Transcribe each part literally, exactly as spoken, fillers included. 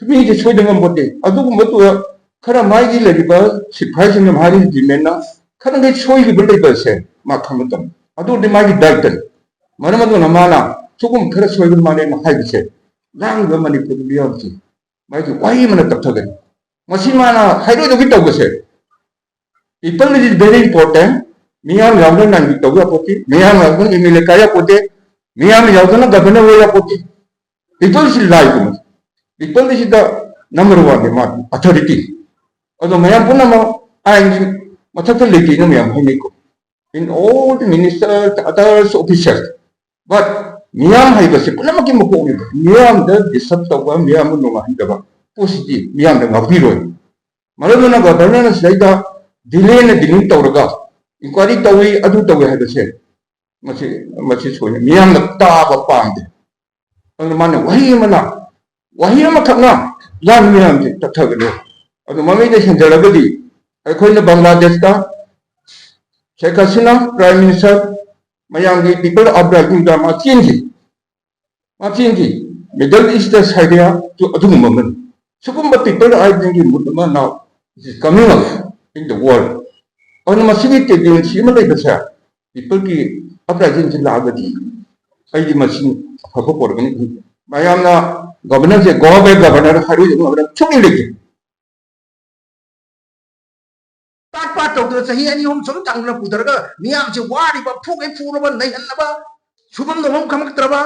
ꯃꯤꯁꯦ ꯁꯣꯏꯗ ꯉꯝꯄꯣꯠꯇꯦ꯫ ꯑꯗꯨꯒꯨꯝꯕ ꯇꯨ-, ꯈꯔ ꯃꯥꯒꯤ ꯂꯩꯔꯤꯕ ꯁꯤꯐꯥꯏꯁꯤꯡꯅ ꯃꯥꯒꯤ ꯔꯦꯖꯤꯃꯦꯟꯅ ꯈꯔ ꯃꯈꯩ ꯁꯣꯏꯈꯤꯕ ꯂꯩꯕꯁꯦ ꯃꯥ ꯈꯪꯕ ꯇꯝꯃꯤ꯫ ꯑꯗꯨꯗꯤ ꯃꯥꯒꯤ ꯗꯥꯏꯇꯅꯤ꯫ ꯃꯔꯝ ꯑꯗꯨꯅ ꯃꯥꯅ ꯁꯤꯒꯨꯝꯕ ꯈꯔ ꯁꯣꯏꯕ ꯃꯥꯜꯂꯦꯅ ꯍꯥꯏꯕꯁꯦ ꯂꯥꯡꯉꯤꯕ ꯃꯅꯤꯄꯨꯔꯒꯤ ꯃꯤꯌꯥꯝꯁꯤ ꯃꯥꯒꯤ ꯋꯥꯍꯩ ꯑꯃꯅ ꯇꯞꯊꯒꯅꯤ꯫ ꯃꯁꯤ ꯃꯥꯅ ꯍꯥꯏꯔꯣꯏꯗꯕꯒꯤ ꯇꯧꯕꯁꯦ People is very important. ꯃꯤꯌꯥꯝ ꯌꯥꯎꯗꯅ ꯅꯪꯗꯤ ꯇꯧꯕ ꯌꯥꯄꯣꯠꯇꯦ꯫ ꯃꯤꯌꯥꯝ ꯌꯥꯎꯗꯅ ꯑꯦꯝ ꯑꯦꯜ ꯑꯦ ꯀꯥ ꯌꯥꯄꯣꯠꯇꯦ꯫ ꯃꯤꯌꯥꯝ ꯌꯥꯎꯗꯅ ꯒꯚꯔꯅꯔ ꯑꯣꯏ ꯌꯥꯄꯣꯠꯇꯦ꯫ People ꯁꯤ ꯂꯥꯏꯒꯨꯝꯕꯅꯤ꯫ People ꯁꯤꯗ ꯅꯝꯕꯔ ꯋꯥꯟꯅꯤ ꯃꯥꯒꯤ ꯑꯣꯊꯣꯔꯤꯇꯤ꯫ ꯑꯗꯣ ꯃꯌꯥꯝ ꯄꯨꯝꯅꯃꯛ ꯑꯥꯏꯟꯒꯤ ꯃꯊꯛꯇ ꯂꯩꯇꯦꯅ ꯃꯌꯥꯝ ꯍꯥꯏꯅꯩꯀꯣ꯫ In all the ministers, others, officers. But ꯃꯤꯌꯥꯝ ꯍꯥꯏꯕꯁꯤ ꯄꯨꯝꯅꯃꯛꯀꯤ ꯃꯀꯣꯛꯅꯤꯕ꯫ ꯃꯤꯌꯥꯝꯗ ꯗꯤꯁꯇꯔꯕ ꯇꯧꯕ, ꯃꯤꯌꯥꯝꯕꯨ ꯅꯨꯡꯉꯥꯏꯍꯟꯗꯕ ꯄꯣꯠꯁꯤꯗꯤ ꯃꯤꯌꯥꯝꯗ ꯉꯥꯛꯄꯤꯔꯣꯏ꯫ ꯃꯔꯝ ꯑꯗꯨꯅ ꯒꯚꯔꯅꯔꯅ ꯁꯤꯗꯩꯗ ꯗꯤꯂꯦꯅ ꯗꯤꯂꯤꯡ ꯇꯧꯔꯒ ꯏꯟꯀ꯭ꯋꯥꯏꯔꯤ ꯇꯧꯏ, ꯑꯗꯨ ꯇꯧꯏ ꯍꯥꯏꯕꯁꯦ ꯃꯁꯤ, ꯃꯁꯤ ꯁꯣꯏꯅ ꯃꯤꯌꯥꯝꯅ ꯇꯥꯕ ꯄꯥꯝꯗꯦ꯫ ꯑꯗꯨꯅ ꯃꯥꯅ ꯋꯥꯍꯩ ꯑꯃꯅ, ꯋꯥꯍꯩ ꯑꯃꯈꯛꯅ ꯂꯥꯟ ꯃꯌꯥꯝꯁꯦ ꯇꯞꯊꯒꯅꯤ꯫ ꯑꯗꯨ ꯃꯃꯤꯗ ꯍꯦꯟꯖꯔꯒꯗꯤ ꯑꯩꯈꯣꯏꯅ ꯕꯪꯒ꯭ꯂꯥꯗꯦꯁꯇ ꯁꯦꯈ ꯍꯁꯤꯅꯥ ꯄ꯭ꯔꯥꯏꯝ ꯃꯤꯅꯤꯁꯇꯔ ꯃꯌꯥꯝꯒꯤ ꯄꯤꯄꯜ ꯑꯞꯔꯥꯏꯖꯤꯡꯗ ꯃꯥ ꯆꯦꯟꯈꯤ꯫ ꯃꯥ ꯆꯦꯟꯈꯤ꯫ Middle East ꯁꯥꯏꯗꯤꯌꯥ ꯑꯗꯨꯒꯨꯝꯕ ꯑꯃꯅꯤ꯫ ꯁꯤꯒꯨꯝꯕ ꯄꯤꯄꯜ ꯑꯞꯔꯥꯏꯖꯤꯡꯒꯤ ꯃꯨꯠ ꯑꯃ now is coming up in the world. ꯑꯗꯨꯅ ꯃꯁꯤꯒꯤ ꯇꯦꯟꯗꯦꯟꯁꯤ ꯑꯃ ꯂꯩꯕꯁꯦ, ꯄꯤꯄꯜꯒꯤ ꯑꯞꯔꯥꯏꯖꯤꯡꯁꯤ ꯂꯥꯛꯑꯒꯗꯤ ꯑꯩꯗꯤ ꯃꯁꯤ ꯑꯐꯕ ꯄꯣꯔꯛꯀꯅꯤ ꯈꯟꯖꯩ꯫ ꯃꯌꯥꯝꯅ ꯒꯚꯔꯅꯔꯁꯦ go back ꯒꯚꯔꯅꯔ ꯍꯥꯏꯔꯣꯏꯗꯕ ꯉꯝꯕ ꯁꯨꯡꯂꯩ ꯂꯩꯇꯦ꯫ ꯄꯥꯠ ꯄꯥꯠ ꯇꯧꯗꯅ ꯆꯍꯤ ꯑꯅꯤ ꯑꯍꯨꯝ ꯁꯨꯝ ꯊꯥꯡꯗꯅ ꯄꯨꯊꯔꯒ ꯃꯤꯌꯥꯝꯁꯦ ꯋꯥꯔꯤꯕ, ꯐꯨꯒꯩ ꯐꯨꯔꯕ, ꯅꯩꯍꯜꯂꯕ, ꯁꯨꯐꯝ ꯅꯣꯝꯐꯝ ꯈꯪꯉꯛꯇ꯭ꯔꯕ,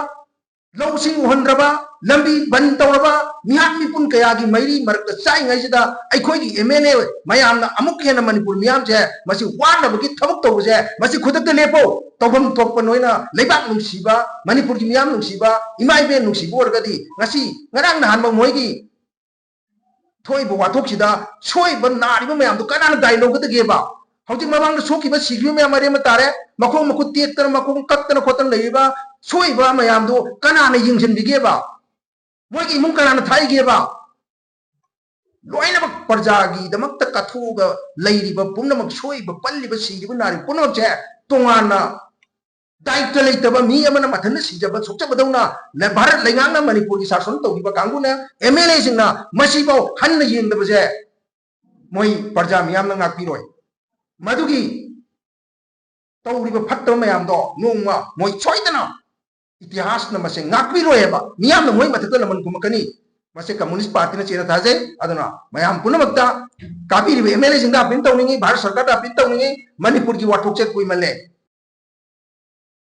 ꯂꯧꯁꯤꯡ ꯎꯍꯟꯗ꯭ꯔꯕ, ꯂꯝꯕꯤ ꯕꯟ ꯇꯧꯔꯕ, ꯃꯤꯍꯥꯠ ꯃꯤꯄꯨꯟ ꯀꯌꯥꯒꯤ ꯃꯩꯔꯤ ꯃꯔꯛꯇ ꯆꯥꯏꯉꯩꯁꯤꯗ ꯑꯩꯈꯣꯏꯒꯤ ꯑꯦꯝ ꯑꯦꯜ ꯑꯦ ꯃꯌꯥꯝꯅ ꯑꯃꯨꯛ ꯍꯦꯟꯅ ꯃꯅꯤꯄꯨꯔ ꯃꯤꯌꯥꯝꯁꯦ ꯃꯁꯤ ꯋꯥꯅꯕꯒꯤ ꯊꯕꯛ ꯇꯧꯕꯁꯦ ꯃꯁꯤ ꯈꯨꯗꯛꯇ ꯂꯦꯞꯄꯣ꯫ ꯇꯧꯐꯝ ꯊꯣꯛꯄ ꯅꯣꯏꯅ ꯂꯩꯕꯥꯛ ꯅꯨꯡꯁꯤꯕ, ꯃꯅꯤꯄꯨꯔꯒꯤ ꯃꯤꯌꯥꯝ ꯅꯨꯡꯁꯤꯕ, ꯏꯃꯥ ꯏꯕꯦꯟ ꯅꯨꯡꯁꯤꯕ ꯑꯣꯏꯔꯒꯗꯤ ꯉꯁꯤ ꯉꯔꯥꯡ ꯅꯍꯥꯟꯃꯛ ꯃꯣꯏꯒꯤ ꯊꯣꯛꯏꯕ ꯋꯥꯊꯣꯛꯁꯤꯗ ꯁꯣꯏꯕ ꯅꯥꯔꯤꯕ ꯃꯌꯥꯝꯗꯣ ꯀꯅꯥꯅ ꯗꯥꯏ ꯂꯧꯒꯗꯒꯦꯕ? ꯍꯧꯖꯤꯛ ꯃꯃꯥꯡꯗ ꯁꯣꯛꯈꯤꯕ, ꯁꯤꯈꯤꯕ ꯃꯌꯥꯝ ꯑꯔꯦꯝꯕ ꯇꯥꯔꯦ꯫ ꯃꯈꯣꯡ ꯃꯈꯨꯠ ꯇꯦꯛꯇꯅ, ꯃꯈꯣꯡ ꯀꯛꯇꯅ ꯈꯣꯠꯇꯅ ꯂꯩꯔꯤꯕ ꯁꯣꯛꯏꯕ ꯃꯌꯥꯝꯗꯣ ꯀꯅꯥꯅ ꯌꯦꯡꯁꯤꯟꯕꯤꯒꯦꯕ? ꯃꯣꯏꯒꯤ ꯏꯃꯨꯡ ꯀꯅꯥꯅ ꯊꯥꯛꯏꯒꯦꯕ? ꯂꯣꯏꯅꯃꯛ ꯄ꯭ꯔꯖꯥꯒꯤꯗꯃꯛꯇ ꯀꯠꯊꯣꯛꯑꯒ ꯂꯩꯔꯤꯕ ꯄꯨꯝꯅꯃꯛ, ꯁꯣꯛꯏꯕ, ꯄꯜꯂꯤꯕ, ꯁꯤꯔꯤꯕ, ꯅꯥꯔꯤꯕ ꯄꯨꯝꯅꯃꯛꯁꯦ ꯇꯣꯉꯥꯟꯅ ꯗꯥꯏꯇ ꯂꯩꯇꯕ ꯃꯤ ꯑꯃꯅ ꯃꯊꯟꯇ ꯁꯤꯖꯕ ꯁꯣꯛꯆꯕꯗꯧꯅ ꯂ-, ꯚꯥꯔꯠ ꯂꯩꯉꯥꯛꯅ ꯃꯅꯤꯄꯨꯔꯒꯤ ꯁꯥꯁꯟ ꯇꯧꯈꯤꯕ ꯀꯥꯡꯕꯨꯅ ꯑꯦꯝ ꯑꯦꯜ ꯑꯦꯁꯤꯡꯅ ꯃꯁꯤꯐꯥꯎ ꯍꯟꯅ ꯌꯦꯡꯗꯕꯁꯦ ꯃꯣꯏ ꯄ꯭ꯔꯖꯥ ꯃꯤꯌꯥꯝꯅ ꯉꯥꯛꯄꯤꯔꯣꯏ꯫ ꯃꯗꯨꯒꯤ ꯇꯧꯔꯤꯕ ꯐꯠꯇꯕ ꯃꯌꯥꯝꯗꯣ ꯅꯣꯡꯃ ꯃꯣꯏ ꯁꯣꯏꯗꯅ ꯏꯇꯤꯍꯥꯁꯅ ꯃꯁꯦ ꯉꯥꯛꯄꯤꯔꯣꯏ ꯍꯥꯏꯕ, ꯃꯤꯌꯥꯝꯅ ꯃꯣꯏ ꯃꯊꯛꯇ ꯂꯃꯟ ꯈꯨꯝꯃꯛꯀꯅꯤ꯫ ꯃꯁꯤ ꯀꯝꯃꯨꯅꯤꯁ ꯄꯥꯔꯇꯤꯅ ꯆꯦꯟꯅ ꯊꯥꯖꯩ꯫ ꯑꯗꯨꯅ ꯃꯌꯥꯝ ꯄꯨꯝꯅꯃꯛꯇ ꯀꯥꯕꯤꯔꯤꯕ ꯑꯦꯝ ꯑꯦꯜ ꯑꯦꯁꯤꯡꯗ ꯑꯄꯤꯜ ꯇꯧꯅꯤꯡꯉꯤ, ꯚꯥꯔꯠ ꯁꯔꯀꯥꯔꯗ ꯑꯄꯤꯜ ꯇꯧꯅꯤꯡꯉꯤ, ꯃꯅꯤꯄꯨꯔꯒꯤ ꯋꯥꯊꯣꯛꯁꯦ ꯀꯨꯏꯃꯜꯂꯦ꯫